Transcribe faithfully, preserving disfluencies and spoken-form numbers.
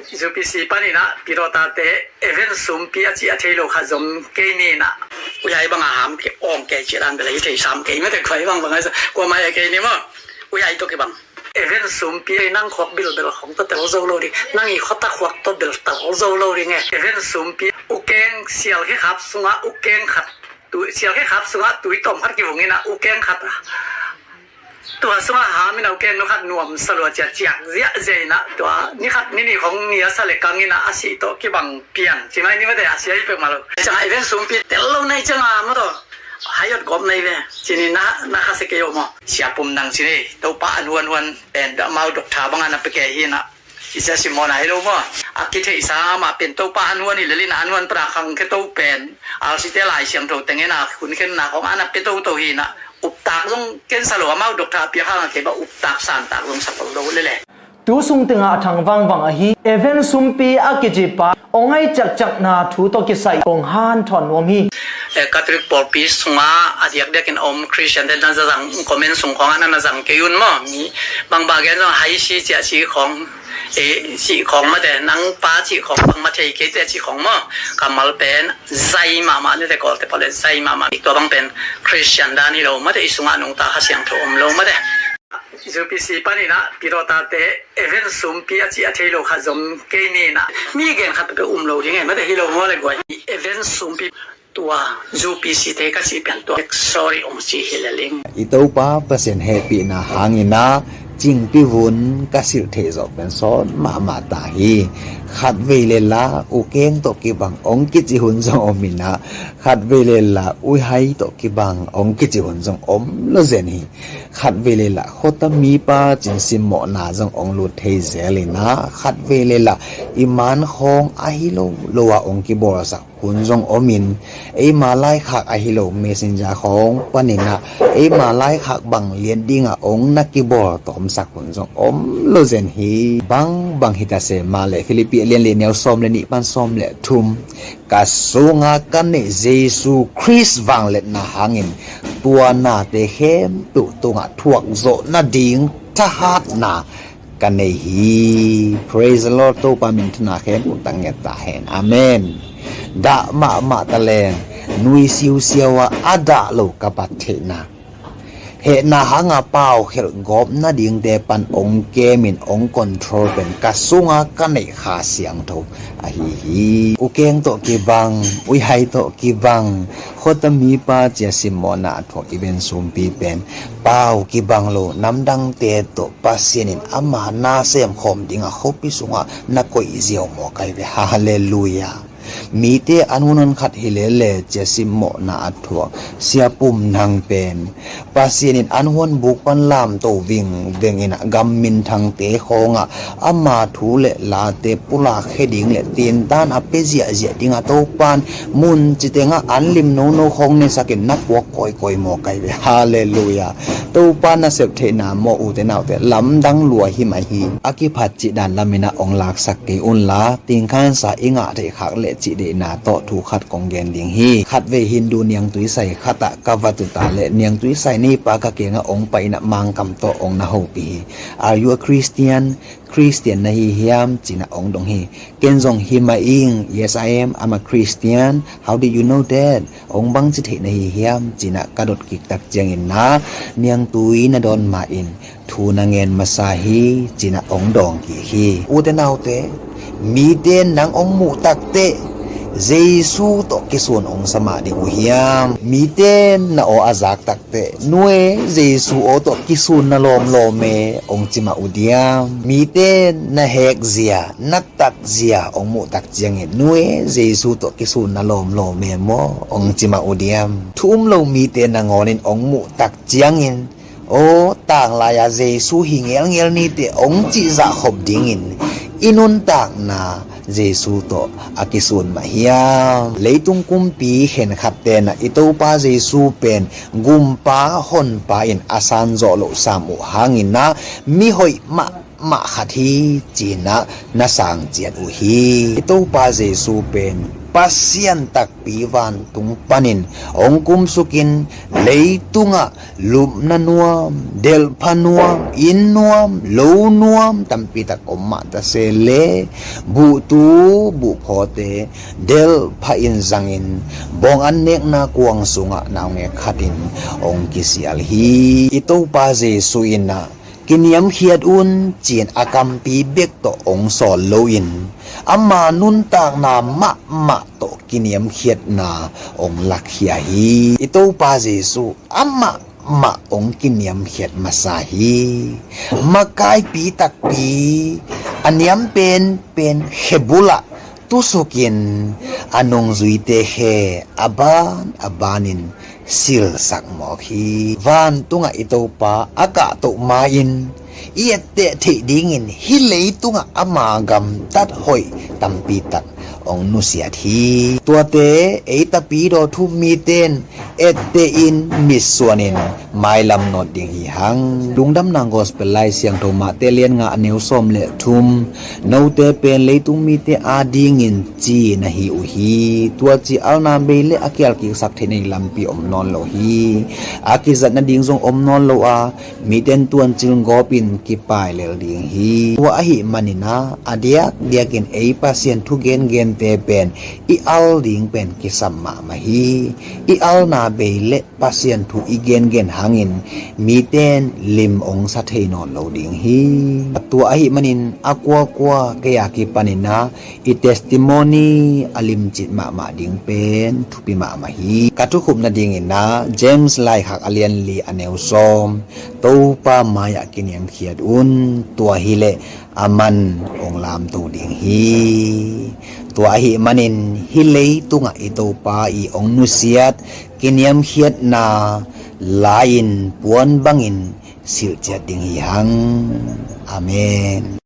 Zu Pi Si panin ah Pi Dawta te event sumpi a cih a thei lo khat zom kei ni in ah. Uihai bang a ham kei, awng kei cih dan bel hi thei sam kei mate, khuai bang bang a sa kua mai a kei ni maw. Uihai tawh kibang. Event sumpi ei nang khuak bilbel khong tawh tel zo lo ding, nang i khuata khuak tawh bel tel zo lo ding e. Event sumpi ukeng sial khe khap sungah ukeng khat, tu sial khe khap sungah tui tawm khat kivung in ah ukeng khat a tua sungah ham in ah ukeng nu khat nuam salua ciat ciak ziahziah in ah tua ni khat ni nih khong ni a sa le kang in ah a sih tawh kibang pian ci mai ni mate, a sia hi pek mah lo. Ciangah event sumpi tel lo nai ciangah maw tawh hai awt gawp nai ve cinin na na kha se kei uh maw. Sia Pum Nang cin ei, Topa an huan huan pen amau doctor bangah na pia kei hi in ah. Sia Sim Mawhna hi lo maw. A kitheihsa mah pen Topa an huan hi lel in ah an huan pana khang khe to pen alsite Lai Siangtho teng in ah hunkhenna khong a na pia toto hi in ah. Uptak zong kensa lo, amau doctor a piak hang a kei bah uptak santak zong sa pal lo lele. Tu sung tengah a thang vangvang ahi event sumpi a kicipa ong ai ciakciakna thu tawh kisai kong hanthawn nuam hi. Eh, Catholic pawlpi sungah a diakdiakin om Christian te na zazang comment sung khawngah na na zang kei un maw. Mi bangbang gen zong hai si ciah si khawng, eh, si khawng mate, nang pa si khawng bang ma thei kei te si khawng maw. Kammal pen zai mahmah ni te, Kawlte pawh le zai mahmah. Tua bang pen Christian dan hi lo mate, i sungah nungta Kha Siangtho om lo mate. Zu Pi Si panin ah Pi Dawta te event sumpi a cih a thei lo khat zom kei ni in ah. Mi gen khat pe um lo ding e mate, hi lo maw le guai. Event sumpi tua Zu Pi Si te ka cih pian tua sorry ong ci hi le ling. I Topa Pasian hehpihna hangin ah cingpi vun ka silh theih zawh pen sawt mahmah ta hi. Khatvei le la ukeng tawh kibang ong kici hun zong om in ah, khatvei le la uihai tawh kibang ong kici hun zong om lo zen hi. Khatvei le la khuata mipa cin simmawhna zong ong lut thei zel in ah, khatvei le la i man khawng ahi lo lo ah ong kibawlsak hun zong om in, eima laikhak ahi lo messenger khawng panin ah eima laikhak bang lian dingah ong na kibawl tawmsak hun zong om lo zen hi. Bangbang hi ta se mah le Philippi a lian li neu sawm le nih pan sawm le thum. Ka sunga ka neih Jesu Khrist vangliatna hangin tua nate khempeuh tungah thuakzawh nading thahatna ka nei hi. Praise the Lord. Topa min thana khempeuh tang nget ta hen. Amen. Dah mahmah ta leng, nui siusiau a a dah lo ka bat theihna, hehna hanga pau khelh gawp nadingte pan ong kemin ong control pen ka sunga ka neih Kha Siangtho ahi hi. Ukeng tawh kibang, uihai tawh kibang, khuata mipa cia simmawhna a thuak i ven sumpi pen pau kibang lo namdangte tawh Pasian in ama na semkhawm dingah khuapi sungah na koih ziau maw kai ve. Halleluiah. Mite an hun hon khat hi lele cia simmawhna a thuak Sia Pum Nang pen Pasian in an huan buk pan lamto vingveng in ah gam minthangte khawngah ama thu le late pulak khe ding le tintan a pia ziahziah dingah Topan mun citengah an lim nono khawng nesakin na puak kawikawi maw kai ve. Halleluiah. Topa nasep theihna maw ute naute, lamdang lua hi mah hi. A kiphat cih dan lamin ah ong laksak kei unla, tingkhansa i ngah theih khak le cih deihna tawh thu khat kong gen ding hi. Khatvei Hindu niangtui sai khatah ka va tuta le niangtui sai neipa ka kiangah ong pai in ah Mangkam tawh ong na hopih hi. Are you a Christian? Christian na hi hiam? Cinah ong dong hi. Ken zong hi mah ing. Yes, I am. I'm a Christian. How did you know that? Ong bangci theih na hi hiam? Cinah ka dot kiktak ciangin na niangtui na dawn mah in thu na ngen masa hi, cinah ong dawng kik hi. Ute naute, mite nang ong muh takteh Jesu tawh kisun ong sa mah ding uh hiam? Mite na aw a zak takteh nu e, Jesu aw tawh kisun na lawmlawm e ong ci mah uh diam? Mite na hek zia, na tak zia ong muh tak ciangin nu e, Jesu tawh kisun na lawmlawm e maw ong ci mah uh diam? Thu um lo mite nangawnin ong muh tak ciangin aw tanglai-a Jesu hi ngelngel nite ong cihzah khop dingin i nuntakna Jesu tawh a kisun mah hiam? Leitung kumpi khenkhat tenah i Topa Jesu pen gumpa honpa in a sanzawh loh sam uh hangin ah mihoih mah mah khat hi, cinah na sang ciat uh hi. I Topa Jesu pen Pasian takpi vantung panin hong kumsukin, leitungah lupna nuam, delhpha nuam, inn nuam, lo nuam tampitak om mah ta se le, buhtu buhphawte delhpha in zangin, bawng an nekna kuang sungah naungek khatin hong kisial hi. I Topa Jesuh in ah, "Kiniamkhiat un," ci-in a kampi bek tawh hong sawl loin, ama nuntakna mahmah tawh kiniamkhiatna hong lakkhia hi. I Topa Jesuh amah mah hong kiniamkhiat masa hi. Makaipi takpi, a niam penpen khe bulah tusukin, a nungzuite khe a ban a banin silsak mawk hi. Vantungah i Topa a kahtoh ma-in i etteh theih dingin hih leitungah ama gamtat hoih tampitak hong nusiat hi. Tuate ei tapidaw thu-um mite in etteh in mitsuanin mailam nawt ding hi hang. Lungdamna Gospel Lai Siangtho Mate lian nga, a neu sawm le thum. Note pen leitung mite adingin ci na hi uh hi. Tua ci alna bei le a kialkiksak theihna lampi om nawn lo hi. A kizat nading zong om nawn lo a, mite in tuancil gawpin kipai lel ding hi. Tua ahih manin ah, a diakdiakin ei Pasian thu gengente pen i al ding pen kisam mahmah hi. I alna bei le Pasian thu i gengen hangin mite in lim hong sa thei nawn lo ding hi. Tua ahih manin a kuakua kei a kipanin ah i testimony a limcit mahmah ding pen thupi mahmah hi. Ka thukhupna dingin ah James laikhak a lian li, a neu sawm. Topa mai-ah kiniamkhiat un, tua hileh aman hong lamto ding hi. Tua ahih manin hih leitungah i Topa i hong nusiat kiniamkhiatna lai-in puan bangin silhciat ding hi hang. Amen.